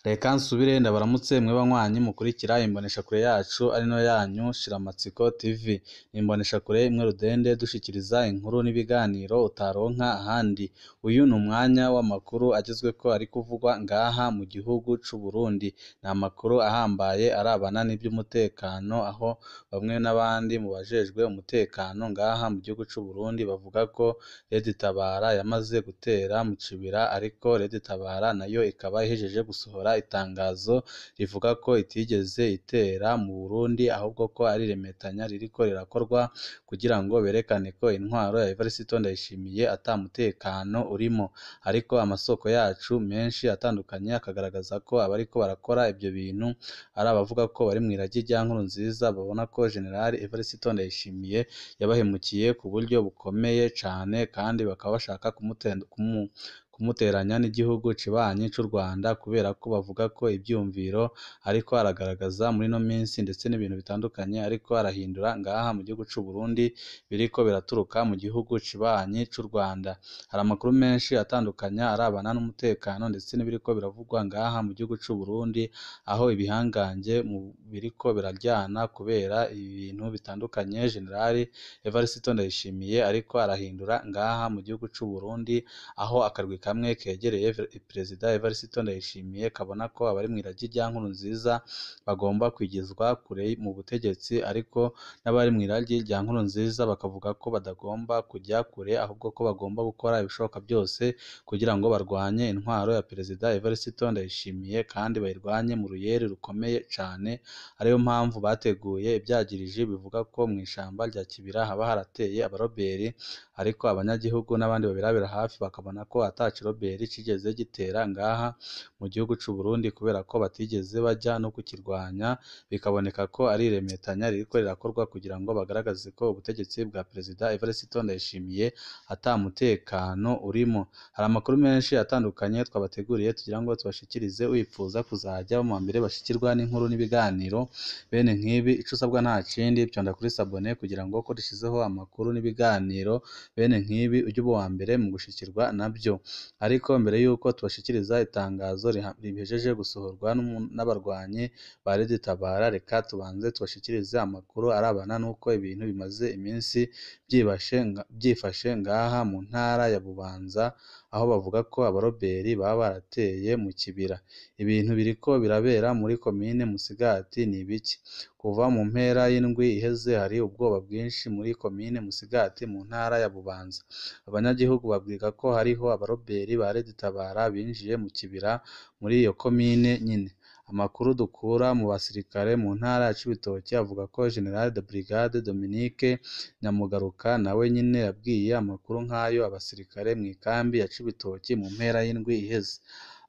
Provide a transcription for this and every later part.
Reka nsubire ndabaramutse mwe banywanyi mukurikira imboneshakure yacu ari nayo yanyu Shiramatsiko TV. Ni imboneshakure imwe rudende dushikiriza inkuru n'ibiganiro utaronka ahandi. Uyu ni umwanya w'amakuru agezweko ari kuvugwa ngaha mu gihugu c'u Burundi. Ni amakuru ahambaye arabana n'ivy'umutekano, aho bamwe n'abandi mu bajejwe umutekano ngaha mu gihugu c'u Burundi bavuga ko Red Tabara yamaze gutera mu Cibira, ariko Red Tabara nayo ikaba ihejeje gusohora itangazo rivuga ko itigeze itera mu Burundi, ahubwo ko ari iremetanya ririko rirakorwa kugira ngo berekane ko intwaro ya Evariste Ndayishimiye ata mutekano urimo. Ariko amasoko yacu menshi atandukanye akagaragaza ko abariko barakora ivyo bintu ari abavuga ko bari mw'iragi rya Nkurunziza, babona ko General Evariste Ndayishimiye yabahemukiye ku buryo bukomeye cane, kandi bakaba bashaka kumuteranya n'igihugu kibanyi c'u Rwanda, kubera ko bavuga ko ivyiyumviro ariko aragaragaza muri ino minsi ndetse n'ibintu bitandukanye ariko arahindura ngaha mu gihugu c'u Burundi biriko biraturuka mu gihugu kibanyi c'u Rwanda. Hari amakuru menshi atandukanye arabana n'umutekano ndetse n'ibiriko biravugwa ngaha mu gihugu c'u Burundi, aho ibihangange biriko biraryana kubera ibintu bitandukanye General Evariste Ndayishimiye ariko arahindura ngaha mu gihugu c'u Burundi, aho akarwi kamwe kegereye Perezida Evariste Ndayishimiye kabona ko abari mw'iragi rya Nkurunziza bagomba kwigizwa kure mu butegetsi, ariko n'abari mw'iragi rya Nkurunziza bakavuga ko badagomba kujya kure, ahubwo ko bagomba gukora ibishoboka byose kugira ngo barwanye intwaro ya Perezida Evariste Ndayishimiye, kandi bayirwanye mu ruyeri rukomeye cane. Ariyo mpamvu bateguye ivyagiriji bivuga ko mw'ishamba rya Kibira haba harateye abaroberi, ariko abanyagihugu n'abandi babirabira hafi bakabona ko ata kiroberi cigeze gitera ngaha mu gihugu c'u Burundi, kubera ko batigeze baja no kukirwanya, bikaboneka ko ari iremetanya ririko rirakorwa kugira ngo bagaragaze ko ubutegetsi bwa Perezida Evariste Ndayishimiye ata mutekano urimo. Hari amakuru menshi atandukanye twabateguriye tugira ngo tubashikirize, wipfuza kuzaja mu mbere bashikirwa n'inkuru n'ibiganiro bene nk'ibi, ico usabwa nta kindi, vyonda kuri sabone kugira ngo ko dushizeho amakuru n'ibiganiro bene nk'ibi ujye uba uwa mbere mu gushikirwa navyo. Ariko mbere yuko tubashikiriza itangazo rihejeje gusohorwa n'abarwanyi ba Red Tabara, reka tubanze tubashikirize amakuru arabana n'uko ibintu bimaze iminsi byifashe ngaha mu ntara ya Bubanza, aho bavuga ko abaroberi baba barateye mu Kibira. Ibintu biriko birabera muri komine Musigati ni ibiki? Kuva mu mpera y'indwi iheze hari ubwoba bwinshi muri komine Musigati mu ntara ya Bubanza. Abanyagihugu babwirwa ko hariho abaroberi ba Red Tabara binjiye mu Kibira muri iyo komine nyene. Amakuru dukura mu basirikare mu ntara ya Cibitoke avuga ko General de Brigade Dominique Nyamugaruka nawe nyene yabwiye amakuru nk'ayo abasirikare mw'ikambi ya Cibitoke mu mpera y'indwi iheze.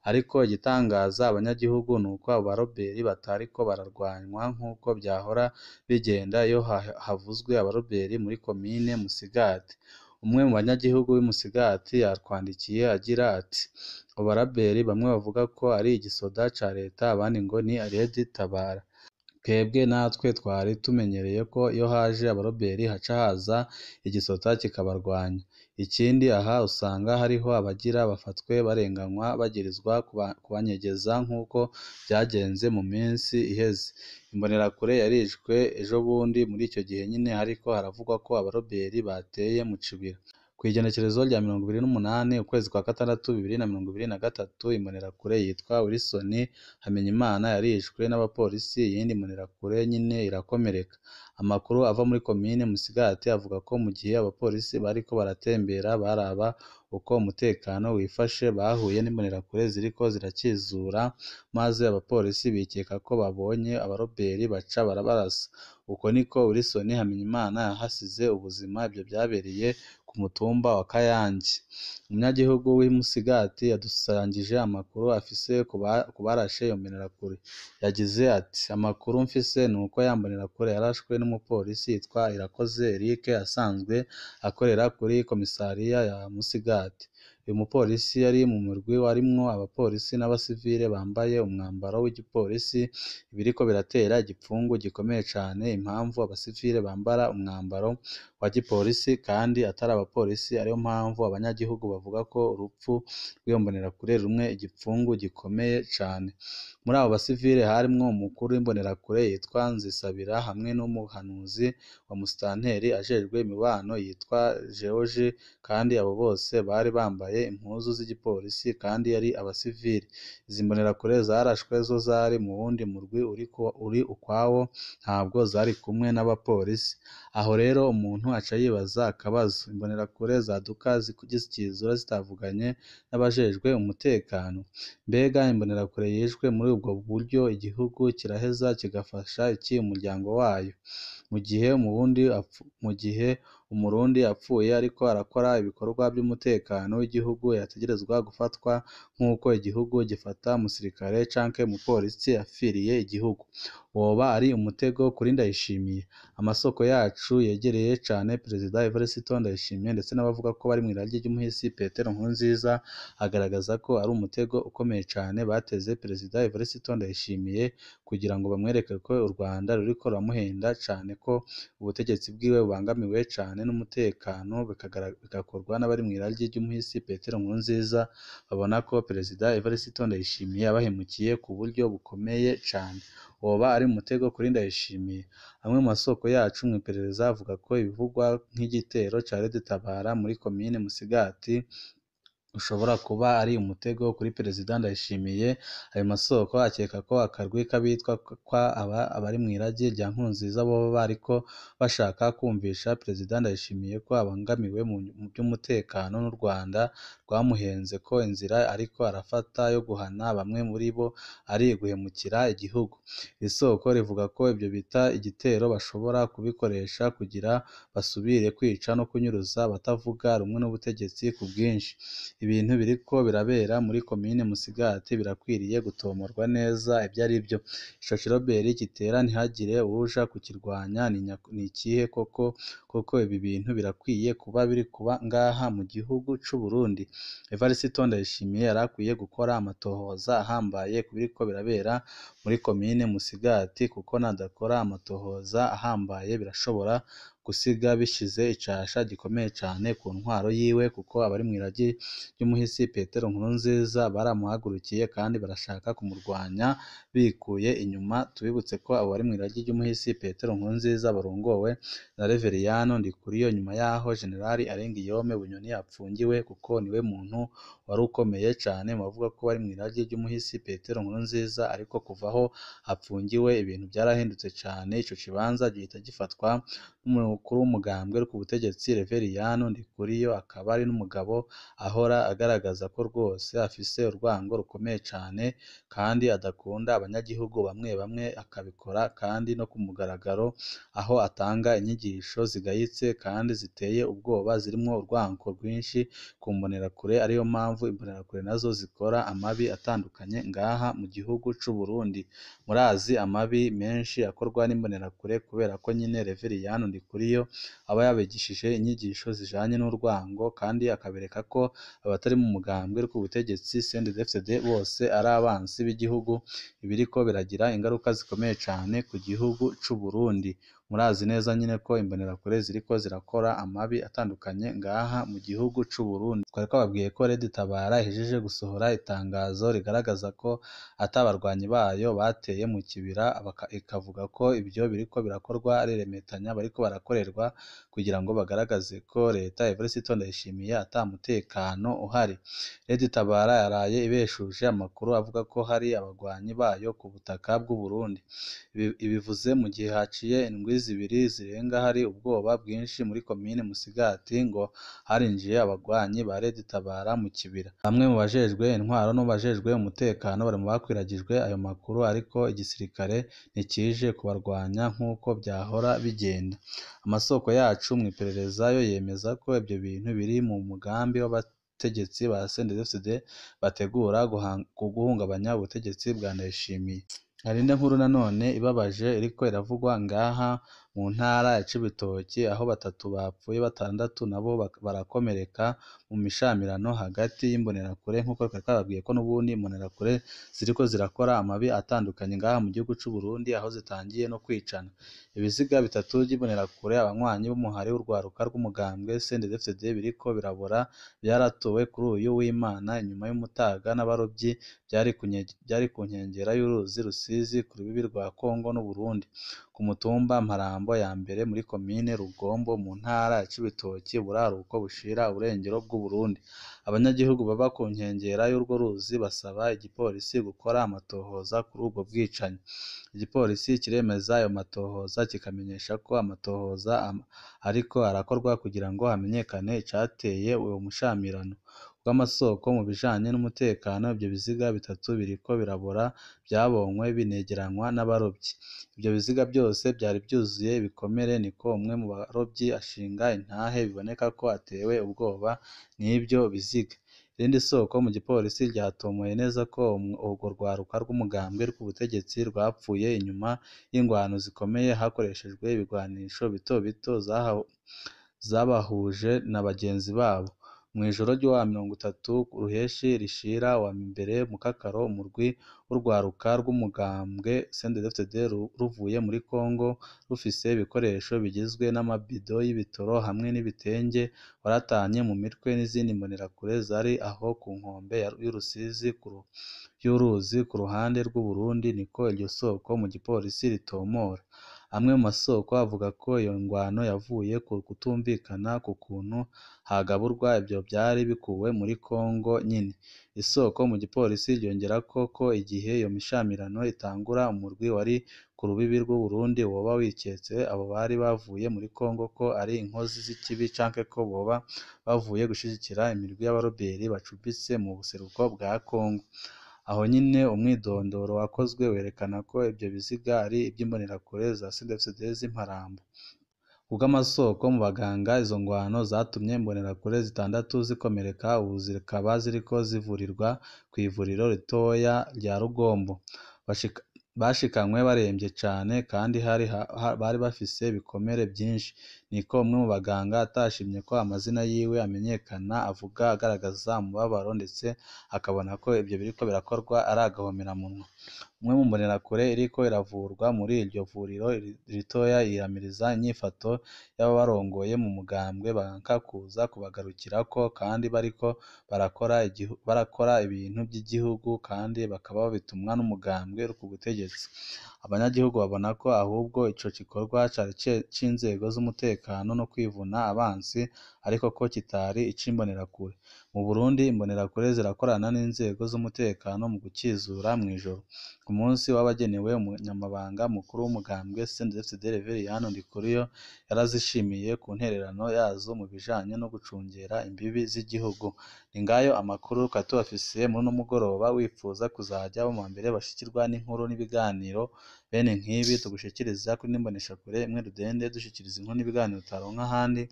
Ariko igitangaza abanyagihugu nuko abo baroberi batariko bararwanywa nk'uko vyahora bigenda iyo havuzwe abaroberi muri komine Musigati. Umwe mu banyagihugu b'i Musigati yatwandikiye agira ati: "Abo baroberi bamwe bavuga ko ari igisoda ca leta, abandi ngo ni Red Tabara. Twebwe natwe twari tumenyereye ko iyo haje abaroberi haca haza igisota kikabarwanya. Ikindi aha usanga hariho abagira bafatwe barenganywa bagirizwa kubanyegeza nk'uko vyagenze mu minsi iheze. Imbonerakure yarishwe ejobundi muri ico gihe nyene hariko haravugwa ko abaroberi bateye mu Cibira. Kw'igenekerezo rya 28 ukwezi kwa gatandatu 2023, imbonerakure yitwa Wilson Hamenyimana yarishwe n'abapolisi, iyindi mbonerakure nyene irakomereka. Amakuru ava muri komine Musigati avuga ko mu gihe abapolisi bariko baratembera baraba uko umutekano wifashe, bahuye n'imbonerakure ziriko zirakizura, maze abapolisi bikeka ko babonye abaroberi baca barabarasa. Uko niko Wilson Hamenyimana yahasize ubuzima. Ivyo vyabereye ku mutumba wa Kayange. Umunyagihugu w'i Musigati yadusangije amakuru afise ku barashe iyo mbonerakure. Yagize ati: "Amakuru mfise nuko ya mbonerakure yarashwe n'umupolisi yitwa Irakoze Eric asanzwe akorera kuri komisariya ya Musigati. Uyu mupolisi yari mu murwi warimwo abapolisi n'abasivile bambaye umwambaro w'igipolisi, biriko biratera igipfungu gikomeye cane impamvu abasivile bambara umwambaro wa gipolisi kandi atari abapolisi, ariyo mpamvu abanyagihugu bavuga ko urupfu rw'iyo mbonerakure rumwe igipfungu gikomeye cane. Muri abo basivile harimwo umukuru w'imbonerakure yitwa Nzisabira hamwe n'umuhanuzi wa musitanteri ajejwe imibano yitwa George, kandi abo bose bari bambaye impuzu z'igipolisi kandi yari abasivile. Izi mbonerakure zarashwe zo zari mu wundi murwi uri ukwawo, ntabwo zari kumwe n'abapolisi. Aho rero umuntu aca yibaza akabazo, imbonerakure zaduka zikizura zitavuganye n'abajejwe umutekano? Mbega imbonerakure yishwe muri ubwo buryo igihugu kiraheza kigafasha iki umuryango wayo? Mu gihe umurundi apfuye ariko arakora ibikorwa by'umutekano w'igihugu yategerezwa gufatwa nk'uko igihugu gifata umusirikare canke umupolisi apfiriye igihugu. Woba ari umutego kuri Ndayishimiye? Amasoko yacu yegereye cane Perezida Evariste Ndayishimiye ndetse n'abavuga ko bari mw'iragi ry'umuhisi Petero Nkurunziza agaragaza ko ari umutego ukomeye cane bateze Perezida Evariste Ndayishimiye kugira ngo bamwereke ko u Rwanda ruriko ruramuhenda cane, ko ubutegetsi bwiwe bubangamiwe cane n'umutekano, bigakorwa n'abari mw'iragi ry'umuhisi Petero Nkurunziza. Babona ko Perezida Evariste Ndayishimiye yabahemukiye ku buryo bukomeye cane. Woba ari umutego kuri Ndayishimiye? Amwe mu masoko yacu mw'iperereza avuga ko ibivugwa nk'igitero ca Red Tabara muri komine Musigati ushobora kuba ari umutego kuri Perezida Ndayishimiye. Ayo masoko akeka ko akarwi k'abitwa kwa abari mw'iragi rya Nkurunziza boba bariko bashaka kumvisha Perezida Ndayishimiye ko abangamiwe mu by'umutekano n'u Rwanda rwamuhenze, ko inzira ariko arafata yo guhana bamwe muri bo ari guhemukira igihugu. Iri soko rivuga ko ibyo bita igitero bashobora kubikoresha kugira basubire kwica no kunyuruza abatavuga rumwe n'ubutegetsi ku bwinshi. Ibintu biriko birabera muri komine Musigati birakwiriye gutomorwa neza ibyo ari byo. Ico kiroberi gitera ntihagire uwuja kukirwanya ni ikihe koko? Koko ibi bintu birakwiye kuba biri kuba ngaha mu gihugu c'u Burundi? Evariste Ndayishimiye yarakwiye gukora amatohoza ahambaye ku biriko birabera muri komine Musigati, kuko nadakora amatohoza ahambaye birashobora gusiga bishize icasha gikomeye cane ku ntwaro yiwe, kuko abari mw'iragi ry'umuhisi Petero Nkurunziza baramuhagurukiye kandi barashaka kumurwanya bikuye inyuma. Tubibutse ko abo bari mw'iragi ry'umuhisi Petero Nkurunziza barongowe na Reveriyano Ndikuriyo, nyuma yaho Generali Arengiyome Bunyoni apfungiwe, kuko niwe muntu wari ukomeye cane mu bavuga ko bari mw'iragi ry'umuhisi Petero Nkurunziza. Ariko kuva aho apfungiwe ibintu byarahindutse cane, ico kibanza gihita gifatwa n'umukuru w'umugambwe uri ku butegetsi Reveriyano Ndikuriyo, akaba ari n'umugabo ahora agaragaza ko rwose afise urwango rukomeye cane kandi adakunda abanyagihugu bamwe bamwe, akabikora kandi no ku mugaragaro, aho atanga inyigisho zigayitse kandi ziteye ubwoba zirimwo urwango rwinshi ku mbonerakure, ariyo mpamvu imbonerakure nazo zikora amabi atandukanye ngaha mu gihugu c'u Burundi. Murazi amabi menshi akorwa n'imbonerakure kubera ko nyine Reveriyano Ndikuriyo aba yabigishije inyigisho zijanye n'urwango, kandi akabereka ko abatari mu mugambwe uri ku butegetsi CNDD-FDD bose ari abansi b'igihugu, ibiriko biragira ingaruka zikomeye cane ku gihugu c'u Burundi. Murazi neza nyine ko imbonerakure ziriko zirakora amabi atandukanye ngaha mu gihugu c'u Burundi. Twari twababwiye ko Red Tabara ihejeje gusohora itangazo rigaragaza ko atabarwanyi bayo bateye mu kibira, ikavuga ko ibyo biriko birakorwa ari remetanya bariko barakorerwa kugira ngo bagaragaze ko leta Evariste Ndayishimiye ata mutekano uhari. Red Tabara yaraye ibeshuje amakuru avuga ko hari abagwanyi bayo ku butaka bw'u Burundi. Ibivuze mu gihe haciye indwi zibiri zirenga hari ubwoba bwinshi muri komine Musigati ngo harinjiye abagwanyi ba Red Tabara mu kibira. Bamwe mu bajejwe intwaro n'abajejwe umutekano bari mu bakwiragijwe ayo makuru, ariko igisirikare ntikije kubarwanya nk'uko byahora bigenda. Amasoko yacu mu iperereza yo yemeza ko ibyo bintu biri mu mugambi w'abategetsi ba CNDD-FDD bategura guhungabanya ubutegetsi bwa Ndayishimiye. Hari indi nkuru nanone ibabaje iriko iravugwa ngaha mu ntara ya Cibitoki, aho batatu bapfuye, batandatu nabo barakomereka mu mishamirano hagati y'imbonerakure, nk'uko twari twababwiye ko n'ubundi imbonerakure ziriko zirakora amabi atandukanye ngaha mu gihugu c'u Burundi, aho zitangiye no kwicana. Ibiziga bitatu vy'imbonerakure, abanywanyi b'umuhari w'urwaruka rw'umugambwe CNDD-FDD biriko birabora, vyaratowe kuri uyu w'Imana inyuma y'umutaga n'abarovyi, vyari ku nkengera y'uruzi Rusizi ku rubibi rwa Kongo n'Uburundi, ku mutumba Mparambo ya mbere muri komine Rugombo mu ntara ya Cibitoki, uburaruko bushira uburengero bw'Uburundi. Abanyagihugu baba ku nkengera y'urwo ruzi basaba igipolisi gukora amatohoza kuri ubwo bwicanyi. Igipolisi kiremeza ayo matohoza, kikamenyesha ko amatohoza ariko arakorwa kugira ngo hamenyekane icateye uwo mushamirano. Bw'amasoko mu bijanye n'umutekano, ivyo biziga bitatu biriko birabora vyabonywe binegeranwa n'abarovyi. Ivyo biziga byose vyari vyuzuye ibikomere, niko umwe mu barovyi ashinga intahe, biboneka ko atewe ubwoba n'ivyo biziga. Irindi soko mu gipolisi ryatomoye neza ko urwo rwaruka rw'umugambwe rw'ubutegetsi rwapfuye inyuma y'ingwano zikomeye hakoreshejwe ibigwanisho bito bito zabahuje na bagenzi babo. Mw'ijoro ry'uwa 30 Ruheshi rishira uwa mbere Mukakaro, umurwi w'urwaruka rw'umugambwe CNDD-FDD ruvuye muri Kongo rufise ibikoresho bigizwe n'amabido y'ibitoro hamwe n'ibitenge, waratanye mu mitwe n'izindi mbonerakure zari aho ku nkombe y'Urusizi y'uruzi ku ruhande rw'Uburundi, niko iryo soko mu gipolisi ritomora. Amwe mu masoko avuga ko iyo ngwano yavuye ku kutumvikana ku kuntu hagaburwa ivyo vyari bikuwe muri Kongo nyene. Isoko mu gipolisi ryongerako ko igihe iyo mishamirano itangura, umurwi wari ku rubibi rw'Uburundi woba wiketse abo bari bavuye muri Kongo ko ari inkozi z'ikibi canke ko boba bavuye gushigikira imirwi y'abaroberi bacumbitse mu buseruko bwa Kongo. Aho nyene umwidondoro wakozwe werekana ko ivyo biziga ari ivy'imbonerakure za CNDD-FDD z'imparambo. Kubw'amasoko mu baganga, izo ngwano zatumye imbonerakure zitandatu zikomereka, ubu zikaba ziriko zivurirwa kw'ivuriro ritoya rya Rugombo. Bashikanywe baremvye cane kandi bari bafise ibikomere vyinshi, niko umwe mu baganga atashimye ko amazina yiwe amenyekana avuga, agaragaza umubabaro ndetse akabona ko ivyo biriko birakorwa ari agahomamunwa. Umwe mu mbonerakure iriko iravurwa muri iryo vuriro ritoya yiyamiriza inyifato y'ababarongoye mu mugambwe banka kuza kubagarukirako kandi bariko barakora ibintu vy'igihugu kandi bakaba babitumwa n'umugambwe uri ku butegetsi. Abanyagihugu babona ko ahubwo ico gikorwa cari c'inzego z'umutekano no kwivuna abansi, ariko ko kitari ic'imbonerakure. Mu Burundi imbonerakure zirakorana n'inzego z'umutekano mu gukizura mw'ijoro. Ku munsi w'abagenewe, umunyamabanga mukuru w'umugambwe CNDD-FDD Reveriyani Ndikuriyo yarazishimiye ku ntererano yazo mu bijanye no gucungera imbibi z'igihugu. Ni ngayo amakuru twari tubafisiye muri uno mugoroba. Wifuza kuzaja mu mbere bashikirwa n'inkuru n'ibiganiro bene nk'ibi tugushikiriza kuri n'imboneshakure imwe rudende, dushikiriza inkuru n'ibiganiro utaronka ahandi.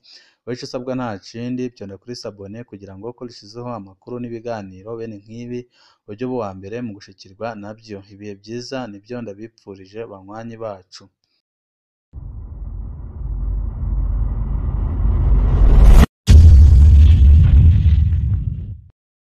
Wewe ico usabwa nta kindi, vyonda kuri sabone kugira ngo ko dushizeho amakuru n'ibiganiro bene nk'ibi uje uba uwa mbere mu gushikirwa navyo. Ibihe vyiza nivyo ndabipfurije banywanyi bacu.